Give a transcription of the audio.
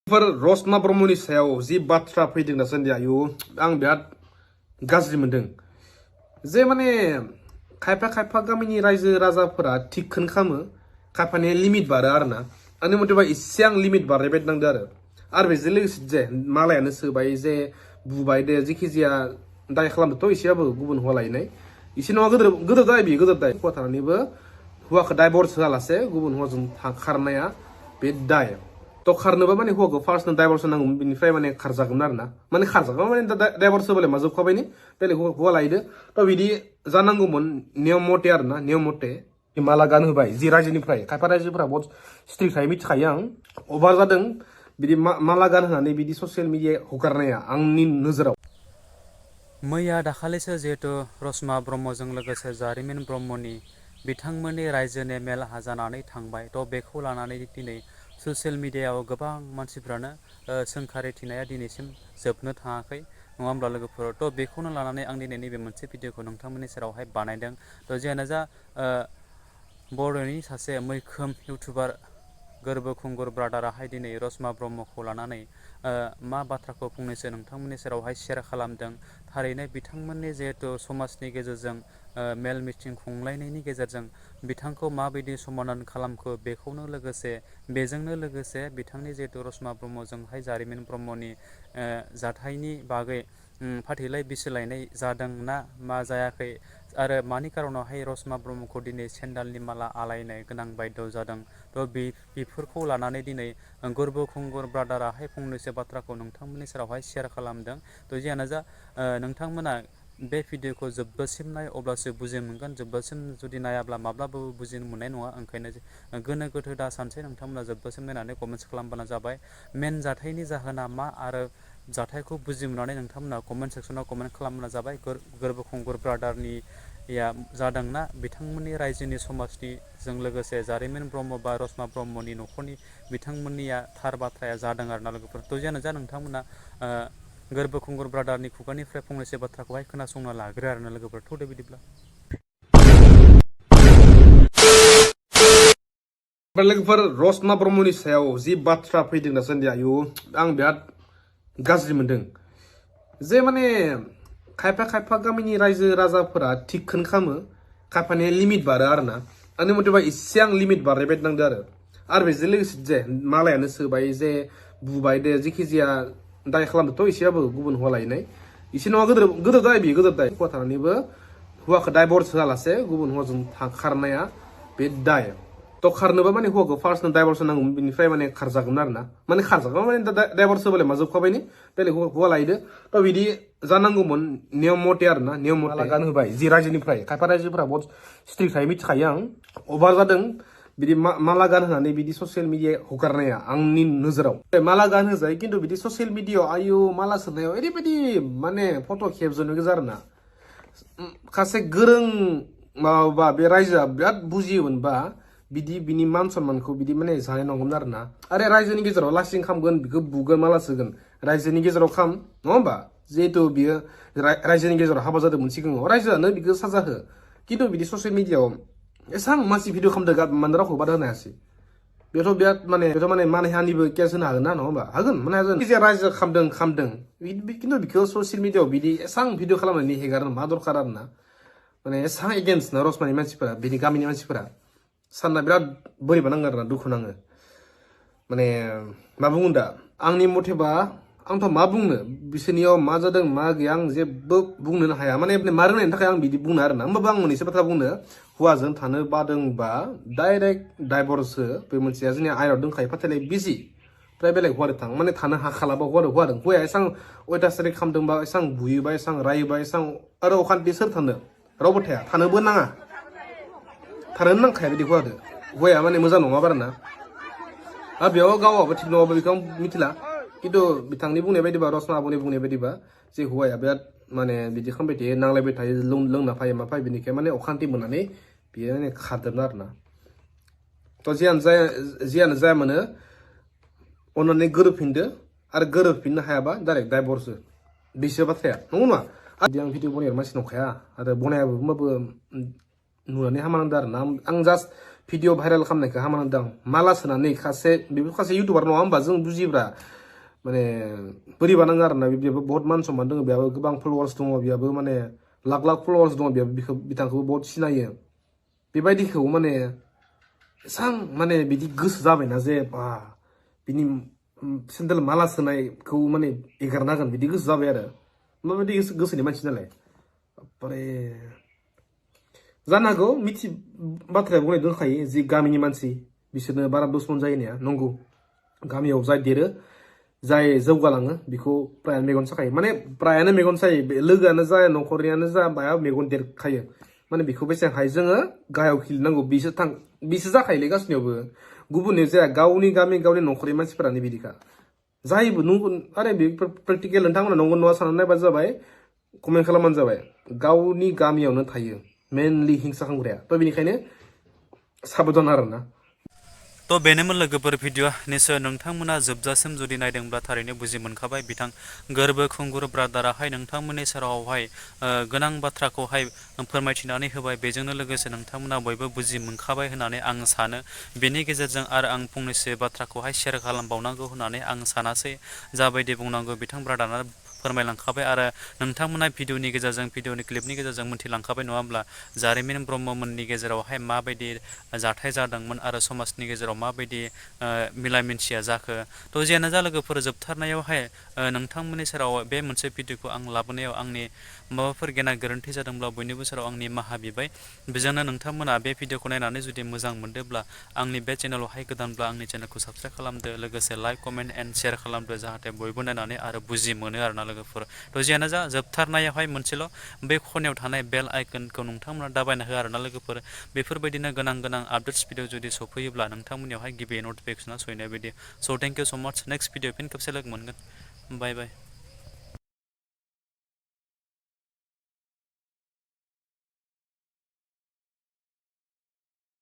Roshma Brahmani sayaw ji batra fैदों दासान्दि आयु आं बिराद गाज्रि मोनदों जे माने खायफा गामिनि रायजो राजाफोरा थिगखौनो खालामो खायफानि लिमिट बारो आरोना आंनि मथेबा एसे आं लिमिट बारनाय बायदि नांदों आरो बेजों लोगोसे जे मालायानो सोबाय जे बुबाय दे जेखि जाया दाय खालामदोंथ' एसेबाबो गुबुन हौवा लायनाय एसे नङा गोदोर दाय बियो गोदोर दाय हौवा थानानैबो हौवाखौ डाइभर्स होआलासे गुबुन हौवाजों खारनाया बे दाय तो खारनोबा माने हौवाखौ फार्स्ट डाइभर्स नांगौमोन बिनिफ्राय माने खारजागौमोन आरोना माने खारजागौमोन माने डाइभर्स होबालाय मा जोबखाबायनि बेलेग हौवा लायदो तो बिदि जानांगौमोन नियम मथे आरोना नियम मथे माला गान होबाय जि रायजोनिफ्राय खायफा रायजोफोरा बहुत स्ट्रिक्टखाय मिथिखायो आं अभार जादों बिदि माला गान होनानै बिदि ससियेल मिडिया हगारनाया आंनि नोजोराव मैया दाखालिसो जिहेतु रशमा ब्रह्मजों लोगोसे जारिमिन ब्रह्मनि बिथांमोननि रायजोनि मेलहा जानानै थांबाय थ' बेखौ लानानै दिनै ससियेल मिडियायाव गोबां मानसिफ्रानो सोंखारिथिनाया दिनैसिम जोबनो थाङाखै नङा होमब्ला लोगोफोर थ' बेखौनो लानानै आं दिनै नैबे मोनसे भिडिअखौ नोंथांमोननि सेरावहाय बानायदों थ' जियानो जा बर'नि सासे मैखोम इउटुबार गोरबो खुंगुर ब्रादाराहाय दिनै रशमा ब्रह्मखौ लानानै मा बाथ्राखौ फंनैसो नोंथांमोननि सेरावहाय शेयार खालामदों थारैनो बिथांमोननि जिहेतु समाजनि गेजेरजों मेल मिटिं खुंलायनायनि गेजेरजों बिथांखौ माबायदि समाधान खालामखो बेखौनो लोगोसे बेजोंनो लोगोसे बिथांनि जिहेतु रशमा ब्रह्मजोंहाय जारिमिन ब्रह्मनि जाथायनि बागै फाथैलाइ बिसिलायनाय जादों ना मा जायाखै आरो मानि कारनावहाय रशमा ब्रह्मखौ दिनै सेन्डालनि माला आलायनो गोनां बायद' जादों थ' बेफोरखौ लानानै दिनै गोरबो खुंगुर ब्रादाराहाय फंनैसो बाथ्राखौ नोंथांमोननि सेरावहाय शेयार खालामदों थ' जियानो जा नोंथांमोना बे भिडिअखौ जोबजासिम नाय अब्लासो बुजि मोनगोन जोबजासिम जुदि नायाब्ला माब्लाबाबो बुजिनो मोननाय नङा ओंखायनो गोनो गोथो दा सानसे नोंथांमोना जोबजासिम नायनानै कमेन्ट्स खालामबानो जाबाय मेन जाथायनि जाहोना मा आरो जाथायखौ बुजि मोननानै नोंथांमोना कमेन्ट सेक्सनाव कमेन्ट खालामबानो जाबाय गोरबो खुंगुर ब्रादारनि जादोंना बिथांमोननि रायजोनि समाजनि जों लोगोसे जारिमिन ब्रह्म बा रशमा ब्रह्मनि न'खरनि बिथांमोननिया थार बाथ्राया जादों आरोना लोगोफोर थ' जियानो जा नोंथांमोना गोरबो खुंगुर ब्रादारनि खुगानिफ्राय फंनैसो बाथ्राखौहाय खोनासंना लाग्रो आरोना लोगोफोर थ' दे बिदिब्ला लोगोफोर रशमा ब्रह्मनि सायाव जि बाथ्रा फैदों दासान्दि आयु आं बिराद गाज्रि मोनदों जे माने खायफा गामिनि रायजो राजाफोरा थिगखौनो खालामो खायफानि लिमिट बारो आरोना आंनि मथेबा एसे आं लिमिट बारनाय बायदि नांदों आरो बेजों लोगोसे जे मालायानो सोबाय जे बुबाय दे जेखि जाया दाय खालामदोंथ' एसेबाबो गुबुन हौवा लायनाय एसे नङा गोदोर दाय बियो गोदोर दाय हौवा थानानैबो हौवाखौ डाइभर्स होआलासे गुबुन हौवाजों खारनाया बे दाय तो खारनोबा माने हौवाखौ फार्स्ट डाइभर्स नांगौमोन बिनिफ्राय माने खारजागौमोन आरोना माने खारजागौमोन माने डाइभर्स होबालाय मा जोबखाबायनि बेलेग हौवा लायदो तो बिदि जानांगौमोन नियम मथे आरोना नियम मथे गान होबाय जि रायजोनिफ्राय खायफा रायजोफोरा बहुत स्ट्रिक्टखाय मिथिखायो आं अभार जादों बिदि माला गान होनानै बिदि ससियेल मिडिया हगारनाया आंनि नोजोराव माला गान होजायो खिन्थु बिदि ससियेल मिडियायाव आयु माला सोनायाव ओरैबायदि माने फट' खेबजोबनो गोजा आरोना खासे गोरों माबा बे रायजोआ बिराद बुजियोमोनबा बिदि बिनि मान सन्मानखौ बिदि माने जानाय नंगौमोन आरोना आरे रायजोनि गेजेराव लासिं खामगोन बिखौ बुगोन माला सोगोन रायजोनि गेजेराव खाम नङा होमबा जिहेतु बियो रायजोनि गेजेराव हाबा जादोंमोन सिगाङाव रायजोआनो बिखौ साजा हो खिन्थु बिदि ससियेल मिडियायाव एसां मानसि भिडिअ खालामदों माने रावखौ बादा होनो हायासै बेथ' बिराद माने मानहानिबो केस होनो हागोन ना नङा होमबा हागोन माने हागोन जायखिजाया रायजो खामदों खिन्थु बिखौ ससियेल मिडियायाव बिदि एसां भिडिअ खालामनानै हेगारनो मा दरखार आरोना माने एसां एगेन्स्ट ना रशमानि मानसिफोरा बिनि गामिनि मानसिफोरा सानना बिराद बोरैबा नाङो आरोना दुखु नाङो माने मा बुङो दा आंनि मथेबा आंथ' मा बुंनो बिसोरनियाव मा जादों मा गैया आं जेबो बुंनोनो हाया माने मा रोंनायनि थाखाय आं बिदि बुंनो आरोना होमबाबो आं मोननैसो बाथ्रा बुंनो हौवाजों थानो बादोंबा डाइरेक्ट डाइभर्स हो बे मोनसेया जोंनि आयनाव दंखायो फाथैलाइ बिजि ओमफ्राय बेलेग हौवाजों थां माने थानो हाखालाबा हौवाजों हौवाया एसां अयथासारिक खालामदोंबा एसां बुयोबा एसां रायोबा एसां आरो अखान्थि सोर थानो रावबो थाया थानोबो नाङा थारैनो नांखाया बिदि हौवाया माने मोजां नङा बाराना आरो बेयाव गावाबो थिग नङाबा बेखौ आं मिथिला खिन्थु बिथांनि बुंनाय बायदिबा रशमा आब'नि बुंनाय बायदिबा जे हौवाया बिराद माने बिदि खालामबाय थायो नांलायबाय थायो लोंना फायो मा फायो बिनिखाय माने अखान्थि मोननानै बियो माने खारदोंमोन आरोना थ' जियानो जाया मानो अननानै गोरोबफिनदो आरो गोरोबफिननो हायाबा डाइरेक्ट डाइभर्स हो बिसो बाथ्राया नंगौ नङा आं भिडिअ बनायग्रा मानसि नंखाया आरो बनायाबो होमबाबो नुनानै हामा नांदों आरोना आं जास्ट भिडिअ भाइरेल खालामनायखौ हामा होनदों माला सोनानै खासे इउटुबार नङा होमबा जों बुजिब्रा माने बोरैबा नाङो आरोना बेबो बहुत मान सनमान दङ बेयाबो गोबां फलोवार्स दङ बेयाबो माने लाख लाख फलोवार्स दङ बेयाबो बिथांखौबो बहुत सिनायो बेबायदिखौ माने एसां माने बिदि गोसो जाबायना जे बा बिनि सेन्देल माला सोनायखौ माने एगारनांगोन बिदि गोसो जाबाय आरो माबायदि गोसोनि मानसि नालाय ओमफ्राय जानो हागौ बाथ्राया बुंनाय दंखायो जि गामिनि मानसि बिसोरनो बारा दुश्मन जायोनाया नंगौ गामियाव जाय देरो जाय जौगालाङो बेखौ प्रायानो मेगन साखायो माने प्रायानो मेगन सायो लोगोआनो जा न'खरनियानो जा बाया मेगन देरखायो माने बेखौ बेसेबांहाय जोङो गाहायाव खिलिनांगौ बिसो जाखायोलै गासैनियावबो गुबुननियाव जाया गावनि गामि गावनि न'खरनि मानसिफोरानो बिदिखा जायबो नंगौ आरे बे प्रेक्टिकेल नोंथांमोना नंगौ नङा साननानै नायबानो जाबाय कमेन्ट खालामबानो जाबाय गावनि गामियावनो थायो मेनलि हिंसा खालामग्राया थ' बेनिखायनो साबधान आरोना तो बेनोमोन लोगोफोर भिडिअ निसय नोंथांमोना जोबजासिम जुदि नायदोंब्ला थारैनो बुजि मोनखाबाय बिथां गोरबो खुंगुर ब्रादाराहाय नोंथांमोननि सेरावहाय गोनां बाथ्राखौहाय फोरमायथिनानै होबाय बेजोंनो लोगोसे नोंथांमोना बयबो बुजि मोनखाबाय होननानै आं सानो बेनि गेजेरजों आरो आं फंनैसो बाथ्राखौहाय शेयार खालामबावनांगौ होननानै आं सानासै जाबायदि बुंनांगौ बिथां ब्रादारा फोरमायलांखाबाय आरो नोंथांमोना भिडिअनि गेजेरजों भिडिअनि क्लिपनि गेजेरजों मोन्थिलांखाबाय नङा होमब्ला जारिमिन ब्रह्ममोननि गेजेरावहाय माबायदि जाथाय जादोंमोन आरो समाजनि गेजेराव माबायदि मिला मिन्सिया जाखो थ' जियानो जा लोगोफोर जोबथारनायावहाय नोंथांमोननि सेराव बे मोनसे भिडिअखौ आं लाबोनायाव आंनि माबाफोर गेना गोरोन्थि जादोंब्ला बयनिबो सेराव आंनि माहा बिबाय बेजोंनो नोंथांमोना बे भिडिअखौ नायनानै जुदि मोजां मोनदोंब्ला आंनि बे चेनेलावहाय गोदानब्ला आंनि चेनेलखौ साबस्क्राइब खालामदो लोगोसे लाइक कमेन्ट एन्ड शेयार खालामदो जाहाथे बयबो नायनानै आरो बुजि मोनो आरोना लोगोफोर थ' जियानो जा जोबथारनायावहाय मोनसेल' बे खनायाव थानाय बेल आइकनखौ नोंथांमोना दाबायना हो आरोना लोगोफोर बेफोरबायदिनो गोनां आपडेट्स भिडिअ जुदि सफैयोब्ला नोंथांमोननियावहाय गिबि नटिफिकेसना सहैनाय बायदि स' थेंक इउ स' माच नेक्स्ट भिडिअ फिन खेबसे लोगो मोनगोन बाय बाय